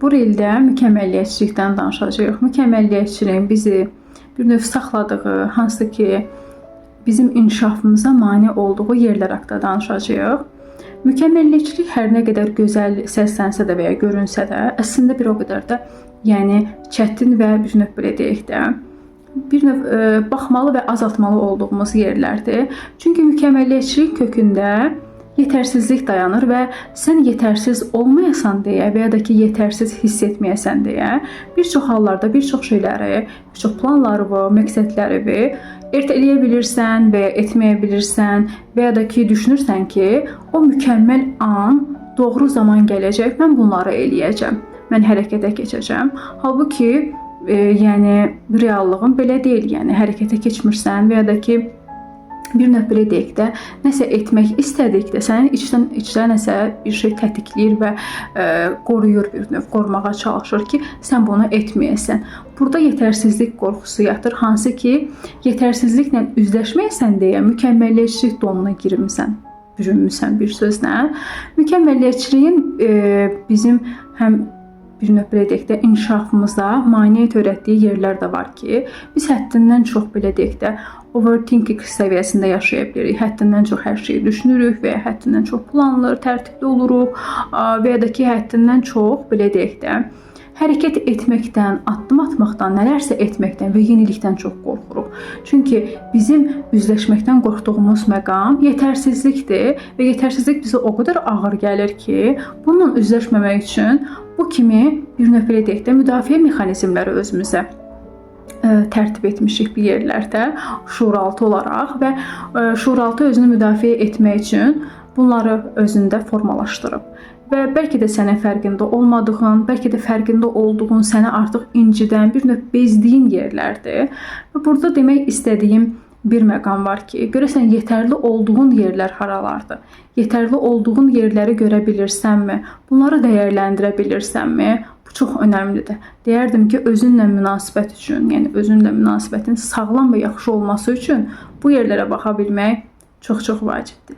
Bu ildə mükəmməliyyətçilikdən danışacağıq. Mükəmməliyyətçiliyin bizi bir növ saxladığı, hansı ki bizim inkişafımıza mane olduğu yerlər haqqında danışacağıq. Mükəmməliyyətçilik hər nə qədər gözəl səslənsə də və ya görünsə də, əslində bir o qədər də, yəni çətin və bir növ belə deyək də, bir növ baxmalı və azaltmalı olduğumuz yerlərdir. Çünki mükəmməliyyətçilik kökündə yetərsizlik dayanır və sən yetərsiz olmayasan deyə və ya da ki yetərsiz hiss etməyəsən deyə bir çox hallarda bir çox şeyləri, bir çox planlarını, məqsədlərini ertələyə bilirsən və ya etməyə bilirsən və ya da ki düşünürsən ki, o mükəmməl an, doğru zaman gələcək, mən bunları eləyəcəm. Mən hərəkətə keçəcəm. Halbuki yəni reallığın belə deyil, yəni hərəkətə keçmirsən və ya da ki bir növ belə deyək də, nəsə etmək istədikdə sənin içdən içdə nəsə bir şey tətikləyir və qoruyur, bir növ qorumağa çalışır ki, sən bunu etməyəsən. Burada yetərsizlik qorxusu yatır, hansı ki, yetərsizliklə üzləşməyəsən deyə mükəmməliyyətçilik donuna girmisən, bürünmüsən bir sözlə. Mükəmməliyyətçiliyin bizim həm bir növ belə deyək də inkişafımıza mane törətdiyi yerlər də var ki, biz həddindən çox belə deyək də overthinking səviyyəsində yaşaya bilirik. Həddindən çox hər şeyi düşünürük və ya həddindən çox planlı, tərtibli oluruq və ya da ki həddindən çox belə deyək də hərəkət etməkdən, addım atmaqdan, nələrsə etməkdən və yenilikdən çox qorxuruq. Çünki bizim üzləşməkdən qorxduğumuz məqam yetərsizlikdir və yetərsizlik bizə o qədər ağır gəlir ki, bununla üzləşməmək üçün bu kimi bir növ belə deyək də müdafiə mexanizmləri özümüzə tərtib etmişik bir yerlərdə şuuraltı olaraq və şuuraltı özünü müdafiə etmək üçün bunları özündə formalaşdırıb. Və bəlkə də sənin fərqində olmadığın, bəlkə də fərqində olduğun, səni artıq incidən, bir növ bezdiyin yerlərdir. Və burada demək istədiyim bir məqam var ki, görəsən yetərli olduğun yerlər haralardır? Yetərli olduğun yerləri görə bilirsənmi? Bunları dəyərləndirə bilirsənmi? Bu çox önəmlidir. Deyərdim ki, özünlə münasibət üçün, yəni özünlə münasibətin sağlam və yaxşı olması üçün bu yerlərə baxa bilmək çox-çox vacibdir.